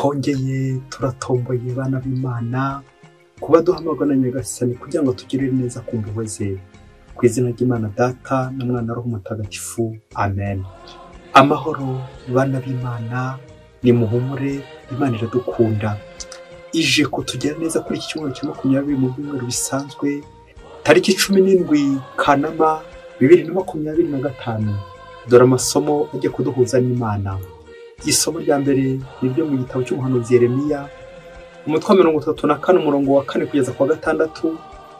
Twongeye turatomboye bana b'Imana kuba duhamagara na Nyagasani kugira ngo tugirire neza ku mpuhwe ze. Ku izina ry'Imana Data na Mwana Roho Mutagatifu, amen. Amahoro bana b'Imana, nimuhumure, Imana iradukunda. Ije kutugira neza kuri iki cyumweru cya 20 mu byumweru bisanzwe, tariki 17 Kanama 2025. Dore amasomo ajya kuduhuza n'Imana. Isomo rya mbere ni ryo mu gitabo cy'umuhanuzi Yeremiya, umutwe wa 34 umurongo wa 4 kugeza ku wa 6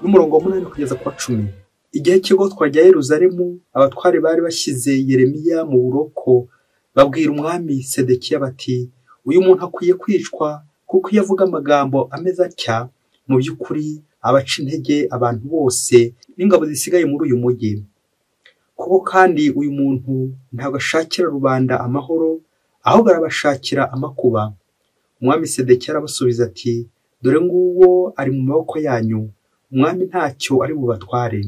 n'umurongo wa 8 kugeza ku wa 10. Igihe cy'igotwa rya Yerusalemu, abatware bari bashyize Yeremiya mu buroko babwira umwami Sedekiya bati: uyu muntu akwiye kwicwa, kuko iyo avuga amagambo ameze atya, mu by'ukuri abaca intege abantu bose n'ingabo zisigaye muri uyu mujyi. Kuko kandi uyu muntu ntabwo ashakira rubanda amahoro, ahubwo arabashakira amakuba. Umwami Sedekiya arabasubiza ati: dore nguwo ari mu maboko yanyu, umwami ntacyo ari bubatware.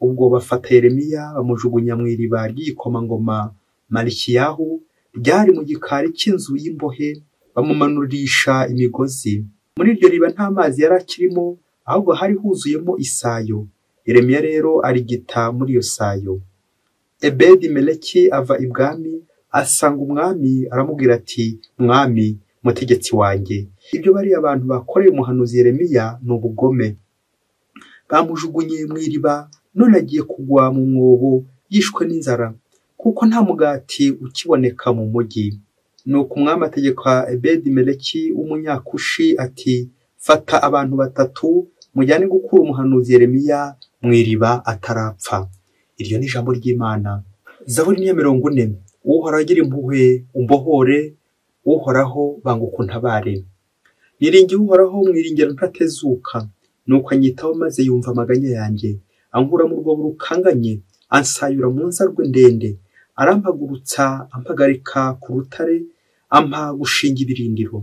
Ubwo bafata Yeremiya bamujugunya mu iriba ry'igikomangoma Malikiyahu ryari mu gikari cy'inzu y'imbohe, bamumanurisha imigozi. Muri iryo riba nta mazi yari akirimo, ahubwo hari huzuyemo isayo. Yeremiya rero arigita muri iyo sayo. Ebedi Meleki ava ibwami asanga umwami, aramubwira ati: mwami mutegetsi wanjye, ibyo bariya abantu bakoreye umuhanuzi Yeremiya ni ubugome. Bamujugunye mu iriba, none agiye kugwa mu mwobo yishwe n'inzara, kuko nta mugati ukiboneka mu mujyi. Nuko umwami ategeka Ebedi Meleki w'umunyakushi ati: fata abantu batatu mujyane gukura umuhanuzi Yeremiya mu iriba atarapfa. Iryo ni ijambo ry'Imana. Zaburi ya 40. Uhoraho agira impuhwe umbohore, Uhoraho banguka untabare. Niringiye Uhoraho mwiringira ntatezuka, nuko anyitaho maze yumva amaganya yanjye. Ankura mu rwobo rukanganye, ansayura mu nzarwe ndende, arampagurutsa ampagarika ku rutare, ampa gushinga ibirindiro.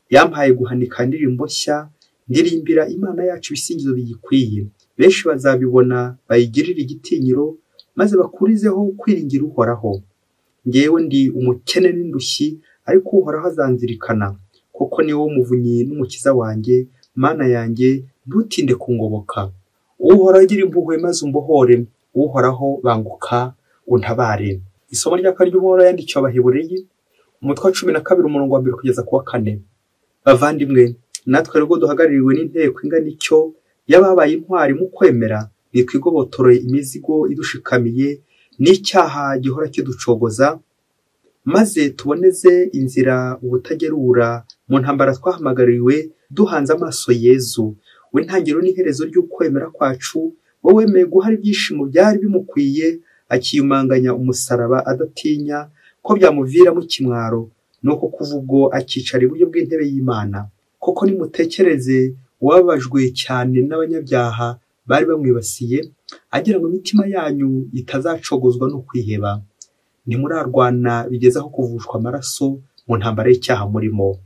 Yampaye guhanika indirimbo nshya, ndirimbira Imana yacu ibisingizo biyikwiye. Benshi bazabibona bayigirire igitinyiro, maze bakurizeho kwiringira Uhoraho. Ngewe ndi umukene n'indushyi, ariko Uhoraho azanzirikana, kuko ni wowe muvunyi n'umukiza wanjye. Mana yanjye, ntutinde kungoboka. Uhoraho agira impuhwe maze umbohore, Uhoraho banguka untabare. Isomo rya kabiri ry'Uhoraho yandikiwe Abahebureyi, umutwe wa 12 umurongo wa 1 kugeza ku wa 4. Bavandimwe, natwe rero duhagarariwe n'inteko ingana icyo y'ababaye intwari mu kwemera, nitwigobotore imizigo idushikamiye n'icyaha gihora kiducogoza, maze tuboneze inzira ubutagerura mu ntambara twahamagariwe, duhanze amaso Yezu, we ntangiriro n'iherezo ry'ukwemera kwacu, wowe wemeye guhara ibyishimo byari bimukwiye, akiyumanganya umusaraba adatinya ko byamuviramo ikimwaro, nuko kuva ubwo akicara iburyo bw'intebe y'Imana. Koko nimutekereze uwababajwe cyane n'abanyabyaha bari bamwibasiye, agira ngo imitima yanyu itazacogozwa no kwiheba. Ntimurarwana bigeze aho kuvushwa amaraso mu ntambara y'icyaha murimo.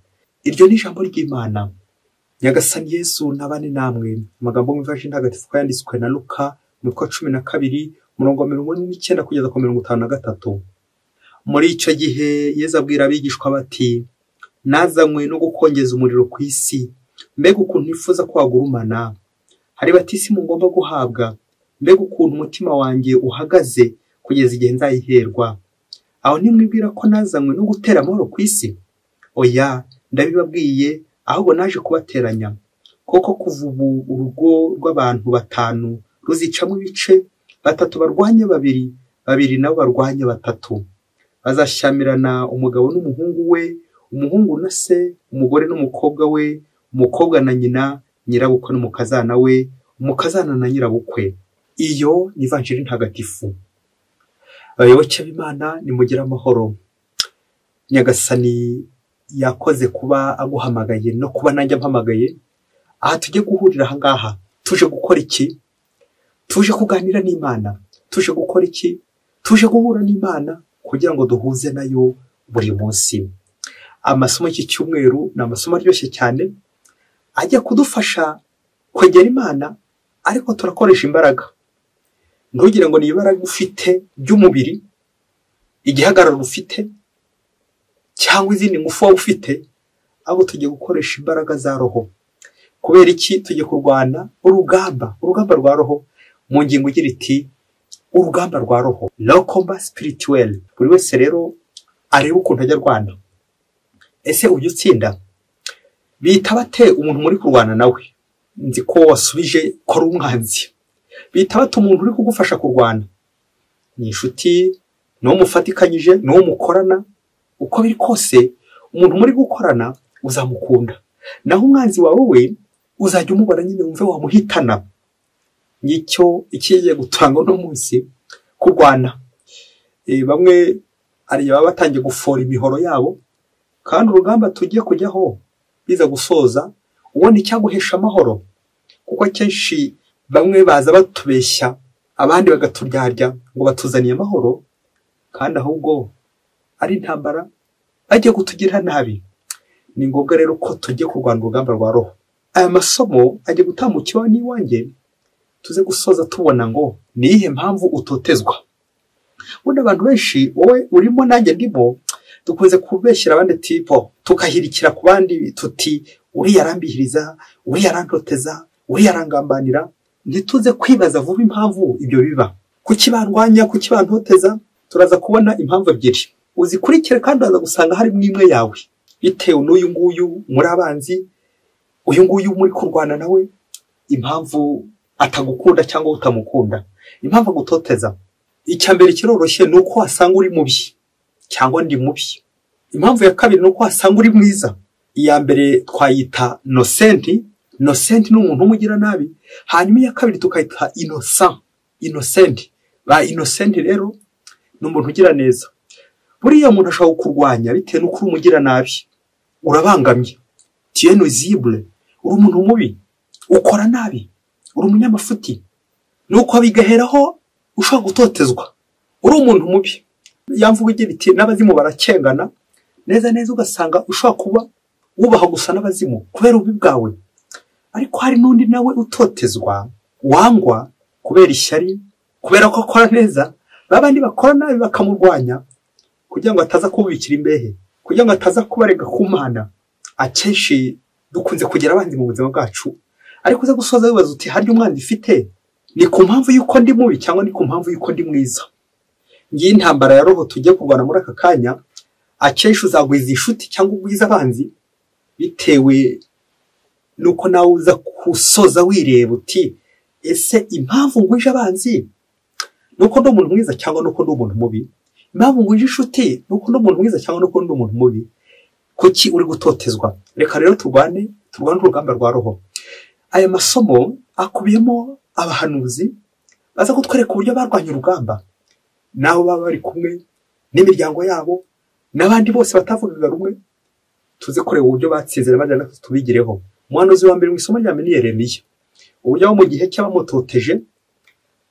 Iryo ni ijambo ry'Imana. Nyagasani Yesu nabane namwe. Amagambo mu Ivanjiri Ntagatifu yanditswe na Luka, umutwe wa 12 umurongo wa 49 kugeza ku 53. Muri icyo gihe Yesu abwira abigishwa bati: nazanywe no gukongeza umuriro ku isi, mbega ukuntu nifuza ko wagurumana. Hari batisimu ngomba guhabwa, mbega ukuntu umutima wanjye uhagaze kugeza igihe nzayiherwa. Aho ntimwibwira ko nazanywe no gutera amahoro ku isi? Oya, ndabibabwiye, ahubwo naje kubateranya. Koko kuva ubu urugo rw'abantu 5 ruzicamo ibice, 3 barwanye 2, 2 nabo barwanye 3. Bazashyamirana umugabo n'umuhungu we, umuhungu na se, umugore n'umukobwa we, umukobwa na nyina, nyirabukwe n'umukazana we, umukazana na nyirabukwe. Iyo ni Ivanjiri Ntagatifu. Abayoboke b'Imana, nimugire amahoro. Nyagasani yakoze kuba aguhamagaye no kuba nanjye ampamagaye. Aha tujye guhurira aha ngaha, tuje gukora iki? Tuje kuganira n'Imana. Tuje gukora iki? Tuje guhura n'Imana kugira ngo duhuze nayo buri munsi. Amasomo y'iki cyumweru ni amasomo aryoshye cyane, ajya kudufasha kwegera Imana, ariko turakoresha imbaraga. Ntugire ngo ni imbaraga ufite by'umubiri, igihagararo ufite, cyangwa izindi ngufu waba ufite, ahubwo tugiye gukoresha imbaraga za roho. Kubera iki? Tugiye kurwana urugamba rwa roho mu ngingo igira iti urugamba rwa roho, le combat spirituel. Buri wese rero arebe ukuntu ajya arwana. Ese ujya utsinda? Bita bate umuntu muri kurwana nawe? Nzi ko wasubije ko ari umwanzi. Bita bate umuntu uri kugufasha kurwana? Ni inshuti, ni uwo mufatikanyije, ni uwo mukorana. Uko biri kose umuntu muri gukorana uzamukunda, naho umwanzi wawe we uzajya umubona nyine wumve wamuhitana. Nicyo ikigiye gutanga uno munsi, kurwana. Bamwe ari baba batangiye gufora imihoro yabo, kandi urugamba tugiye kujyaho biza gusoza ubona icyaguhesha amahoro, kuko akenshi bamwe baza batubeshya abandi bagaturyarya ngo batuzaniye amahoro, kandi ahubwo ari intambara bagiye kutugira nabi. Ni ngombwa rero ko tugiye kurwana urugamba rwa roho. Aya masomo agiye gutambukiwa n'iwanjye, tuze gusoza tubona ngo ni iyihe mpamvu utotezwa. Ubundi abantu benshi, wowe urimo nanjye ndimo, dukunze kubeshyira abandi tipo, tukahirikira ku bandi tuti uriya arambihiriza, uriya arantoteza, uriya arangambanira. Ntituze kwibaza vuba impamvu ibyo biba, kuki bandwanya, kuki bantoteza. Turaza kubona impamvu ebyiri, uzikurikire kandi uraza gusanga harimo imwe yawe, bitewe n'uyu nguyu muri abanzi, uyu nguyu muri kurwana nawe, impamvu atagukunda cyangwa utamukunda, impamvu agutoteza. Icya mbere kiroroshye ni uko wasanga uri mubi cyangwa ndi mubi. Impamvu ya kabiri ni uko wasanga uri mwiza. Iya mbere twayita nocent. Nocent ni umuntu umugira nabi. Hanyuma iya kabiri tukayita innocent. Innocent, ba innocent rero ni umuntu ugira neza. Buriya umuntu ashobora kukurwanya bitewe n'uko uri umugira nabi, urabangamye, tu es nuisible, uri umuntu mubi, ukora nabi, uri umunyamafuti. Nuko bigaheraho ushobora gutotezwa, uri umuntu mubi. Yamvuga igira iti n'abazimu barakengana neza neza, ugasanga ushobora kuba wubaha gusa n'abazimu kubera ububi bwawe. Ariko hari n'undi nawe utotezwa, wangwa kubera ishyari, kubera ko akora neza, babandi bakora nabi bakamurwanya kugira ngo ataza kubikira imbehe, kugira ngo ataza kubarega ku Mana. Akenshi dukunze kugira abanzi mu buzima bwacu, ariko uza gusoza wibaza uti harya umwanzi ifite ni ku mpamvu y'uko ndi mubi cyangwa ni ku mpamvu y'uko ndi mwiza? Ngiyi intambara ya roho tugiye kurwana muri aka kanya. Akenshi uzagwiza inshuti cyangwa ugwiza abanzi bitewe nuko nawe uza gusoza wireba uti ese impamvu ngwije abanzi nuko ndi umuntu mwiza cyangwa nuko ndi umuntu mubi? Impamvu ngwije inshuti nuko ndi umuntu mwiza cyangwa nuko ndi umuntu mubi? Kuki uri gutotezwa? Reka rero turwane urugamba rwa roho. Aya masomo akubiyemo abahanuzi baza kutwereka uburyo barwanya urugamba, nabo baba bari kumwe n'imiryango yabo n'abandi bose batavugaga rumwe. Tuze kureba uburyo batsinze maze natwe tubigireho. Umuhanuzi wa mbere mu isomo rya mbere ni Yeremiya, uburyo mu gihe cy'abamutoteje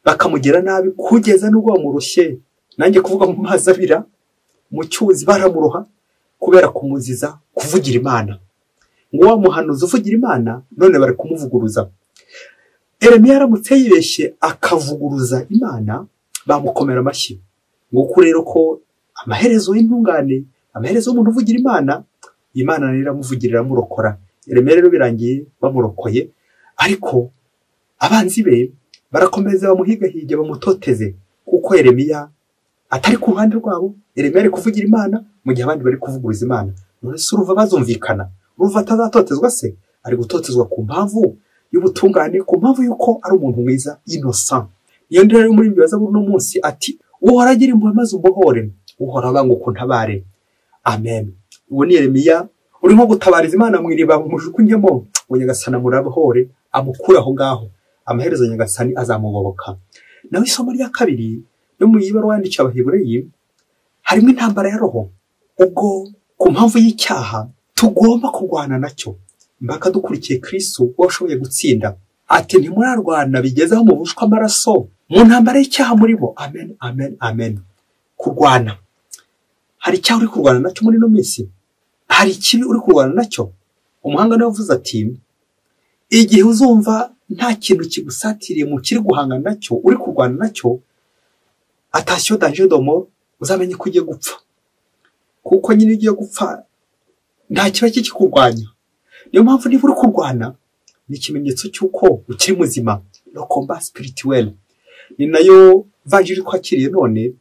bakamugira nabi kugeza n'ubwo bamurushye, nanjye kuvuga mu mazi abira mu cyuzi baramuroha kubera kumuziza kuvugira Imana. Ngo wa muhanuzi uvugira Imana none bari kumuvuguruza. Yeremiya aramutse yibeshye akavuguruza Imana bamukomera amashyi. Nguko rero ko amaherezo y'intungane, amaherezo y'umuntu uvugira Imana, Imana nayo iramuvugirira iramurokora. Yeremiya rero birangiye bamurokoye, ariko abanzi be barakomeza bamuhigahiga bamutoteze, kuko Yeremiya atari ku ruhande rwabo. Yeremiya ari kuvugira Imana mu gihe abandi bari kuvuguruza Imana. None se uruva bazumvikana? Uruva atazatotezwa se? Ari gutotezwa ku mpamvu y'ubutungane, ku mpamvu y'uko ari umuntu mwiza, innocent. Iyo ndi rero muri bibaza uno munsi ati Uhoraho agira impuhwe maze umbohore, Uhoraho abanga ukuntabare. Amen. Uwo ni Yeremiya uri nko gutabariza Imana mu iriba mujugunyemo, ngo Nyagasani amurabahore amukure aho ngaho. Amaherezo Nyagasani azamugoboka. Naho isomo rya kabiri no mu ibaruwa yandikiwe Abahebureyi harimo intambara ya roho, ubwo ku mpamvu y'icyaha tugomba kurwana nacyo mpaka dukurikiye Kristo washoboye gutsinda. Ati ntimurarwana bigeze aho mubushwa amaraso mu ntambara y'icyaha murimo. Amen, amen, amen. Kurwana, hari icyaha uri kurwana nacyo muri ino minsi? Hari ikibi uri kurwana nacyo? Umuhanga niwe wavuze ati igihe uzumva nta kintu kigusatiriye mu kiri guhangana nacyo, uri kurwana nacyo, atasiyo danger de mort, uzamenye ko ugiye gupfa. Kuko nyine ugiye gupfa Nta kiba kikurwanya. Niyo mpamvu niba uri kurwana ni ikimenyetso cy'uko ukiri muzima, le combat spirituel. Ni nayo vanjiri twakiriye none,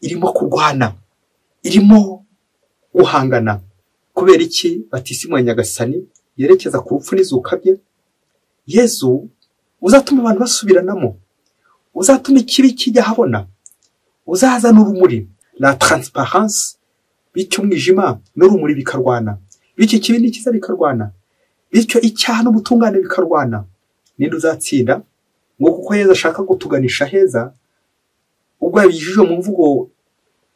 irimo kurwana, irimo guhangana. Kubera iki? Batisimu ya Nyagasani yerekeza ku rupfu n'izuka bye. Yezu uzatuma abantu basubiranamo, uzatuma ikibi kijya habona, uzazana urumuri, la transparence, bityo umwijima n'urumuri bikarwana, bityo ikibi n'ikiza bikarwana, bityo icyaha n'ubutungane bikarwana. Ninde uzatsinda? Ngo kuko Yezu ashaka kutuganisha heza, ubwo yabijije mu mvugo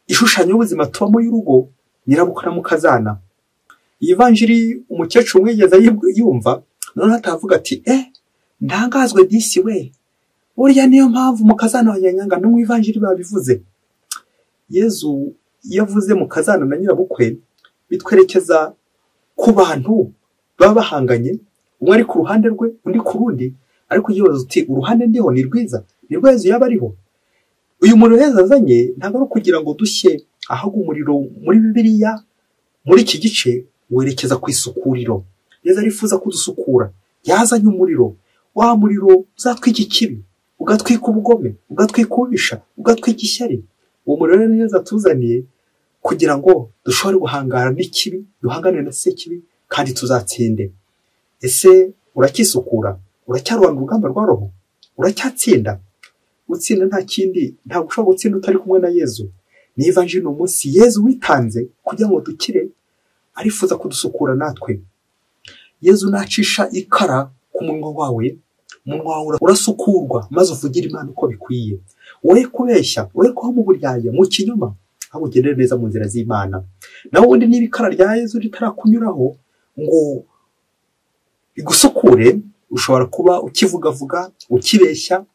ishushanya ubuzima tubamo y'urugo, nyirabukwe na mukazana. Iyi vanjiri umukecuru umwe yigeze yumva, noneho atavuga ati ntangazwe disi we, burya niyo mpamvu mukazana wa Nyanyanga no mu ivanjiri babivuze. Yezu iyo avuze mukazana na nyirabukwe bitwerekeza ku bantu baba bahanganye, umwe ari ku ruhande rwe undi ku rundi, ariko uyibaza uti uruhande ndiho ni rwiza, ni rwo Yezu yaba ariho. Uyu muriro Yezu azanye ntabwo ari ukugira ngo dushye, ahubwo umuriro muri Bibiliya muri iki gice werekeza ku isukuriro. Yezu arifuza kudusukura, yazanye umuriro, wa muriro uzatwika ikibi, ugatwika ubugome, ugatwika ububisha, ugatwika ishyari. Uwo muriro rero Yezu atuzaniye kugira ngo dushobore guhangana n'ikibi, duhangane na sekibi kandi tuzatsinde. Ese uracyisukura? Uracyarwana urugamba rwa roho? Uracyatsinda? Gutsinda nta kindi, ntabwo ushobora gutsinda utari kumwe na Yezu. Ni ivanjiri uno munsi Yezu witanze kugira ngo dukire, arifuza kudusukura natwe. Yezu nacisha ikara ku munwa wawe, umunwa wawe urasukurwa maze uvugire Imana uko bikwiye. Woye kubeshya, woye kuba mu buryarya, mu kinyoma, ahubwo ugendere neza mu nzira z'Imana. Naho ubundi niba ikara rya Yezu ritarakunyuraho ngo rigusukure, ushobora kuba ukivugavuga, ukibeshya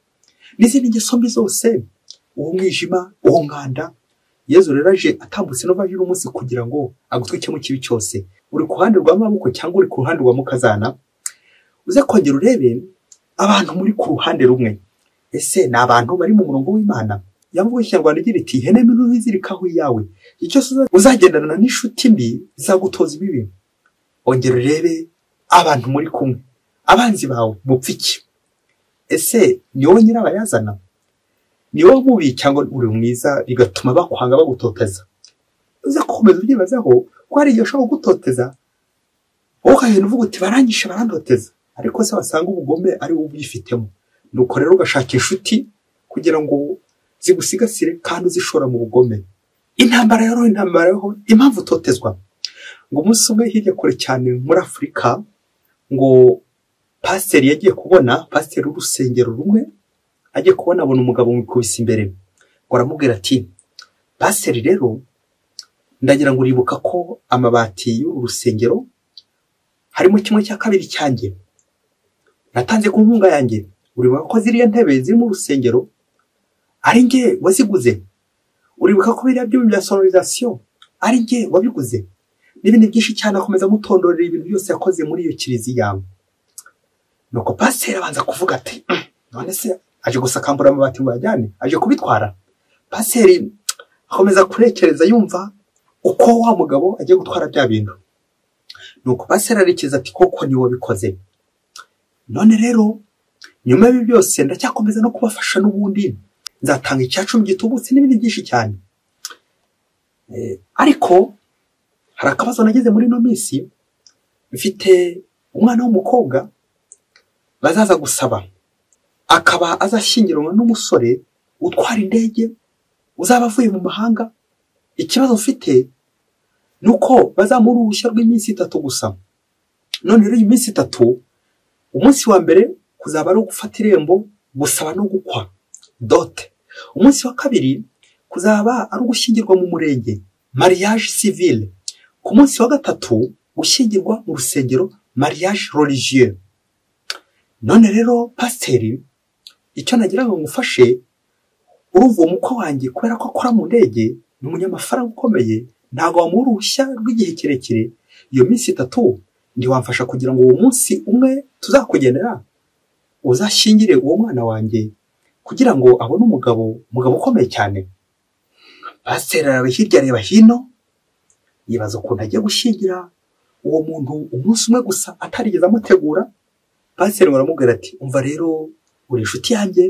n'izindi ngeso mbi zose, uwo mwijima, uwo mwanda. Yezu rero aje atambutse no vanjiri umunsi kugira ngo agutwike mu kibi cyose. Uri ku ruhande rwa mabukwe cyangwa uri ku ruhande rwa mukazana, uze kongera urebe abantu muri ku ruhande rumwe. Ese ni abantu bari mu murongo w'Imana? Yamvugo y'Ikinyarwanda igira iti ihene mbi ntuzirikaho iyawe. Icyo uzagendana n'inshuti mbi zizagutoza ibibi. Ongera urebe abantu muri kumwe, abanzi bawe mupfa iki? Ese ni wowe nyirabayazana? Ni wowe mubi cyangwa uri mwiza bigatuma bakwanga bagutoteza? Uze gukomeza ubyibazaho ko hari igihe ushobora kugutoteza wowe ukagenda uvuga uti baranyishe barandoteza, ariko se wasanga ubugome ari wowe ubyifitemo. Nuko rero ugashaka inshuti kugira ngo zigusigasire kandi uzishora mu bugome. Intambara ya roho, intambara ya roho, impamvu utotezwa. Ngo umunsi umwe hirya kure cyane muri Afurika, ngo pasiteri yagiye kubona, pasiteri w'urusengero rumwe agiye kubona abona umugabo wikubise imbere, ngo aramubwira ati pasiteri rero ndagira ngo uribuka ko amabati y'uru rusengero harimo 1/2 cyanjye natanze ku nkunga yanjye, uribuka ko ziriya ntebe ziri mu rusengero ari njye waziguze, uribuka ko biriya byuma bya sonorisation ari njye wabiguze, n'ibindi byinshi cyane. Akomeza amutondorera ibintu byose yakoze muri iyo kiliziya. Nuko pasiteri abanza kuvuga ati none se aje gusakambura amabati ngo yajyane, aje kubitwara? Pasiteri akomeza kurekereza yumva uko wa mugabo agiye gutwara bya bintu. Nuko pasiteri arekeza ati koko ni wabikoze. None rero nyuma y'ibi byose ndacyakomeza no kubafasha n'ubundi, nzatanga 10 gitubutse n'ibindi byinshi cyane. Ariko hari akabazo nageze muri ino minsi, mfite umwana w'umukobwa bazaza gusaba, akaba azashyingiranwa n'umusore utwara indege uzaba avuye mu mahanga. Ikibazo mfite nuko bazamuha uruhushya rw'iminsi 3 gusa. None rero iyi minsi 3, umunsi wa mbere kuzaba ari ugufata irembo, gusaba no gukwa dote. Umunsi wa kabiri kuzaba ari ugushyingirwa mu murenge, mariage civile. Ku munsi wa gatatu gushyingirwa mu rusengero, mariage religieux. None rero pasiteri, icyo nagira ngo ngufashe, urumva uwo mukwe wanjye kubera ko akora mu ndege, ni umunyamafaranga ukomeye, ntabwo wamuha uruhushya rw'igihe kirekire. Iyo minsi 3 ntiwamfasha kugira ngo uwo munsi umwe tuzakugenera uzashyingire uwo mwana wanjye kugira ngo abone umugabo ukomeye cyane. Pasiteri areba hirya areba hino, yibaza ukuntu agiye gushyingira Uwo muntu umunsi umwe gusa atarigeze amutegura, pasiteri baramubwira ati umva rero uri inshuti yanjye,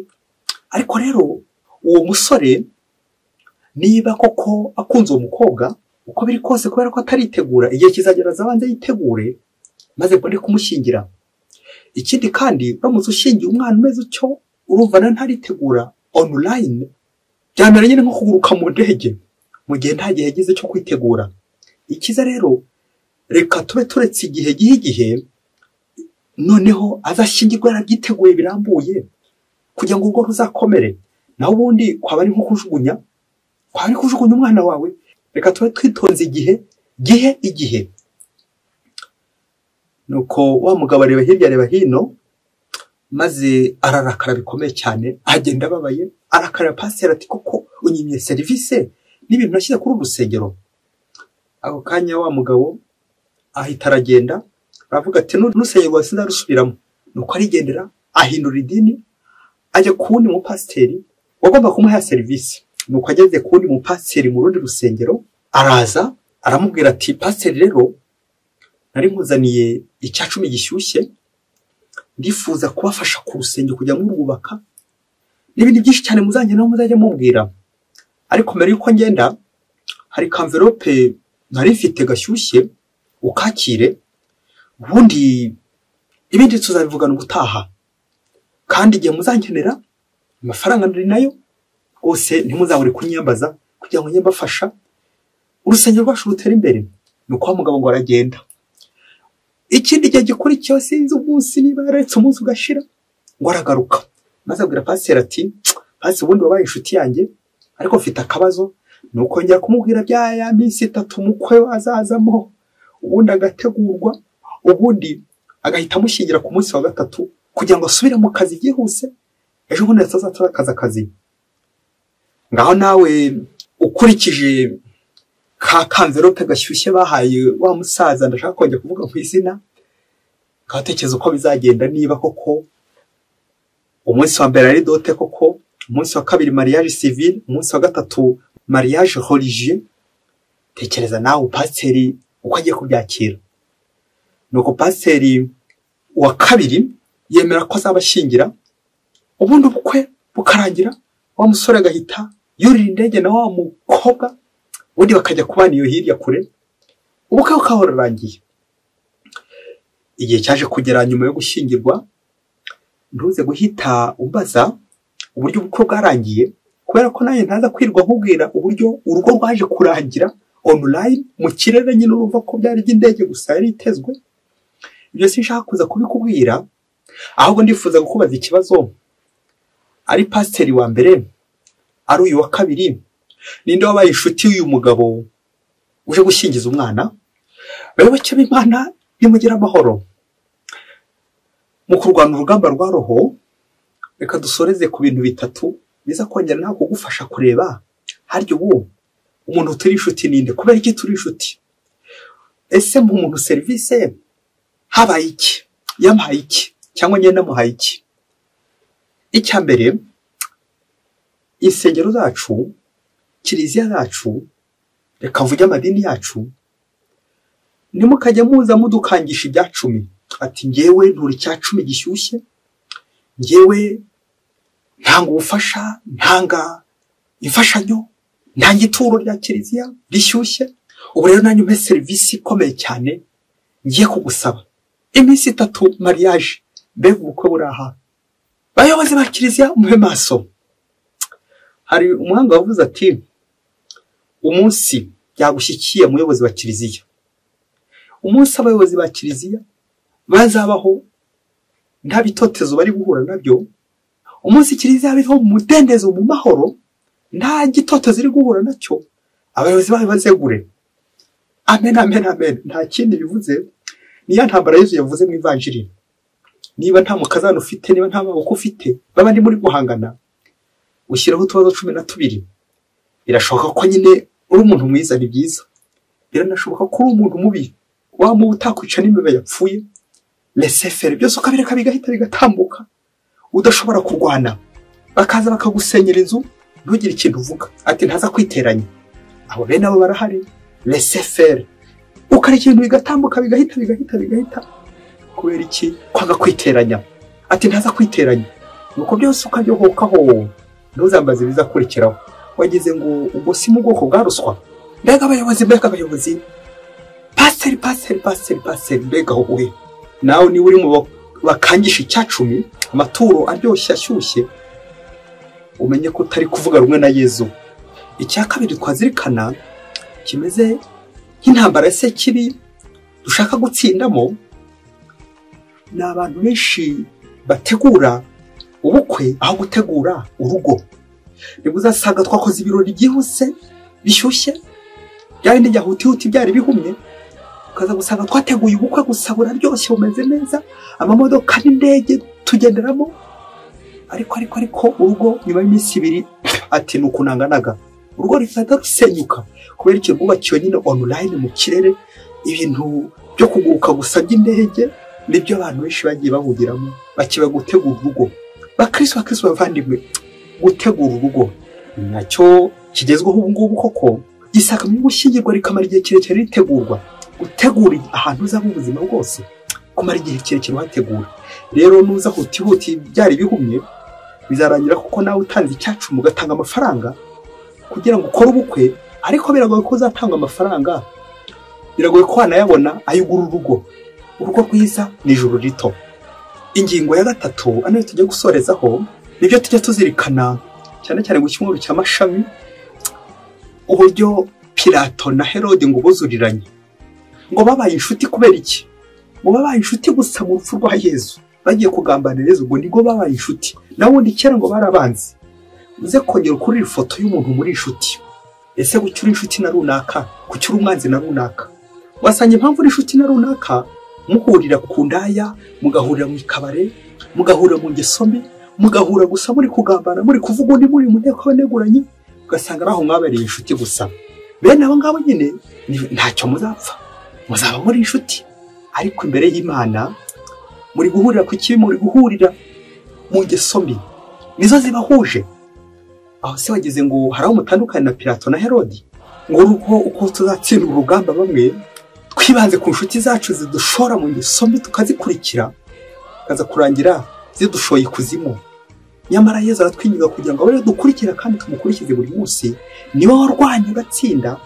ariko rero uwo musore niba koko akunze uwo mukobwa uko biri kose, kubera ko ataritegura, igihe kizagera azabanze yitegure maze mbone kumushyingira. Ikindi kandi uramutse ushyingiye umwana umeze utyo urumva nawe ntaritegura online, byamera nyine nko kuguruka mu ndege mu gihe nta gihe yagize cyo kwitegura. Ikiza rero reka tube turetse igihe gihe igihe, noneho azashyingirwa yarabyiteguye birambuye kugira ngo urugo ruzakomere. Naho ubundi kwaba ari nko kujugunya, kwaba ari kujugunya umwana wawe. Reka tube twitonze igihe gihe igihe. Nuko wa mugabo areba hirya areba hino, maze ararakara bikomeye cyane, agenda ababaye, arakarira pasiteri ati koko unyimye serivisi n'ibintu nashyize kuri uru rusengero. Ako kanya wa mugabo ahita aragenda aravuga ati n'urusengero rwawe sinzarusubiramo. Nuko arigendera ahindura idini ajya ku wundi mupasiteri wagomba kumuha serivisi. Nuko ageze ku wundi mupasiteri mu rundi rusengero, araza aramubwira ati pasiteri rero nari nkuzaniye 10 gishyushye, ndifuza kubafasha ku rusengero kujya murwubaka n'ibindi byinshi cyane muzanjye naho muzajya mubwira, ariko mbere yuko ngenda hari kamverope nari mfite gashyushye ukakire, ubundi ibindi tuzabivugana ubutaha, kandi igihe muzankenera amafaranga ndari nayo rwose ntimuzabure kunyambaza kugira ngo njye mbafasha urusengero rwacu rutere imbere. Nuko wa mugabo ngo aragenda. Ikindi gihe gikurikiyeho sinzi umunsi niba yaretse umunsi ugashira, ngo aragaruka maze abwira pasiteri ati pasiteri ubundi wabaye inshuti yanjye, ariko mfite akabazo. Nuko njya kumubwira bya ya minsi 3 umukwe azazamo, ubundi agategurwa, ubundi agahita amushyingira ku munsi wa 3 kugira ngo asubire mu kazi byihuse, ejo bundi atazatakaza akazi. Ngaho nawe ukurikije ka kamverope gashyushye bahaye wa musaza, ndashaka kongera kuvuga ku izina, ngatekereza uko bizagenda niba koko umunsi wa mbere ari dote koko, umunsi wa 2 mariage civil, umunsi wa 3 mariage religieux. Tekereza nawe pasiteri uko agiye kubyakira. Nuko pasiteri wa 2 yemera ko azabashyingira, ubundi ubukwe bukarangira, wa musore agahita yurira indege na wa mukobwa, ubundi bakajya kubana iyo hirya kure, ubukwe bukaba burarangiye. Igihe cyaje kugera nyuma yo gushyingirwa, ntuze guhita umbaza uburyo ubukwe bwarangiye, kubera ko nanjye ntaza kwirwa nkubwira uburyo urugo rwaje kurangira online mu kirere nyine, urumva ko byari by'indege gusa yari itezwe. Ibyo sinshaka kuza kubikubwira, ahubwo ndifuza kukubaza ikibazo. Ari pasiteri wa mbere, ari uyu wa 2, ninde wabaye inshuti y'uyu mugabo uje gushyingiza umwana? Bayoboke b'Imana nimugira amahoro. Mu kurwana urugamba rwa roho, reka dusoreze ku bintu 3 biza kongera nawe kugufasha kureba harya ubu umuntu turi inshuti ninde, kubera iki turi inshuti, ese mu muntu serivisi habaye iki, yamuhaye iki, cyangwa njye namuhaye iki. Icya mbere, insengero zacu, kiliziya zacu, reka mvuge amadini yacu, ntimukajya muza mudukangisha 10 ati ngewe ntura 10 gishyushye, ngewe ntanga ubufasha, ntanga imfashanyo, ntanga ituro rya kiliziya rishyushye, ubu rero nanjye umpe serivisi ikomeye cyane ngiye kugusaba iminsi 3 mariage, mbega ubukwe buri aha. Bayobozi ba kiliziya muhe maso. Hari umuhanga wavuze ati umunsi byagushyikiye muyobozi wa kiliziya, umunsi abayobozi ba kiliziya bazabaho nta bitotezo bari guhura nabyo, umunsi kiliziya biriho mu mudendezo mu mahoro nta gitotezo iri guhura nacyo, abayobozi bayo bazegure. Amen, amen, amen. Nta kindi bivuze, niya ntambara Yezu yavuze mu ivanjiri. Niba nta mukazana ufite, niba nta maboko ufite, baba ndi muri guhangana, ushyiraho utubazo 12. Birashoboka ko nyine uri umuntu mwiza, ni byiza. Biranashoboka ko uri umuntu mubi, wa mubi utakwica n'imbeba yapfuye, laissez faire byose ukabireka bigahita bigatambuka, udashobora kurwana, bakaza bakagusenyera inzu ntugire ikintu uvuga, ati ntaza kwiteranya. Abo bene abo barahari, laissez faire. Ukareka ibintu bigatambuka bigahita bigahita bigahita. Kubera iki? Kwanga kwiteranya. Ati ntaza kwiteranya. Nuko byose ukabyohokaho, ntuzambaze bizakurikiraho. Wagize ngo ubwo si mu bwoko bwa ruswa. Mbega abayobozi, mbega abayobozi. Paseri, paseri, paseri, paseri, mbega wowe. Nawe niba uri mu bakangisha icyacumi, amaturo aryoshye ashyushye, umenye ko utari kuvuga rumwe na Yezu. Icya kabiri twazirikana kimeze nk'intambara se kibi dushaka gutsindamo, ni abantu benshi bategura ubukwe aho gutegura urugo. Nibwo uzasanga twakoze ibirori byihuse bishyushye, byari n'ijya hutihuti byari bihumye, ukaza gusanga twateguye ubukwe gusa buraryoshye bumeze neza, amamodoka n'indege tugenderamo, ariko urugo nyuma y'iminsi ibiri ati ni ukunanganaga. Urugo rufata rusenyuka kubera ikintu rwubakiwe nyine online mu kirere, ibintu byo kuguruka gusa by'indege nibyo abantu benshi bagiye bahugiramo bakiba gutegura urugo. Bakristo, bakristo bavandimwe, gutegura urugo nacyo kigezweho ubu ngubu koko. Isaka mu gushyingirwa rikamara igihe kirekire ritegurwa. Gutegura ahantu uzaba ubuzima bwose, kumara igihe kirekire uhategura. Rero nuza hutihuti byari bihumye, bizarangira kuko nawe utanze icyacu ugatanga amafaranga kugira ngo ukore ubukwe, ariko biragoye ko uzatanga amafaranga, biragoye ko wanayabona ayugura urugo. Urugo rwiza ni ijuru rito. Ingingo ya gatatu ano tujya gusorezaho, nibyo tujya tuzirikana cyane cyane mu cyumweru cy'amashami, uburyo Pilato na Herode ngo buzuriranye, ngo babaye inshuti kubera iki? Ngo babaye inshuti gusa mu rupfu rwa Yezu, bagiye kugambanira Yezu, ngo nibwo babaye inshuti. Naho ubundi kera ngo barabanze. Uze kongera ukuri ifoto y'umuntu muri inshuti. Ese kuki uri inshuti na runaka? Kuki uri umwanzi na runaka? Wasanga impamvu uri inshuti na runaka, muhurira ku ndaya, mugahurira mu kabare, mugahurira mu ngeso mbi, mugahura gusa muri kugambana, muri kuvuga undi, muri mu nteko y'abaneguranye, ugasanga ari aho mwabereye inshuti gusa. Bene abo ngabo nyine ntacyo muzapfa, muzaba muri inshuti, ariko imbere y'Imana muri guhurira ku kibi, muri guhurira mu ngeso mbi, nizo zibahuje. Aho se wagize ngo hari aho mutandukanye na Pilato na Herode? Ngo urugo uko tuzatsinda urugamba, bamwe twibanze ku nshuti zacu zidushora mu ngeso mbi tukazikurikira, kaza kurangira zidushoye ikuzimu. Nyamara Yezu aratwinginga kugira ngo abe dukurikira kandi tumukurikize buri munsi. Niwe warwanye agatsinda,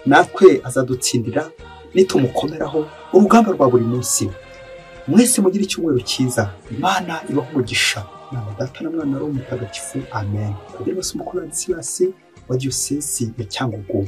natwe azadutsindira nitumukomeraho urugamba rwa buri munsi. Mwese mugire icyumweru cyiza. Imana ibahe umugisha. Imana Data na Mwana na Roho Mutagatifu. Amen. Padiri Masomo Ladislas wa Diyosezi ya Cyangugu.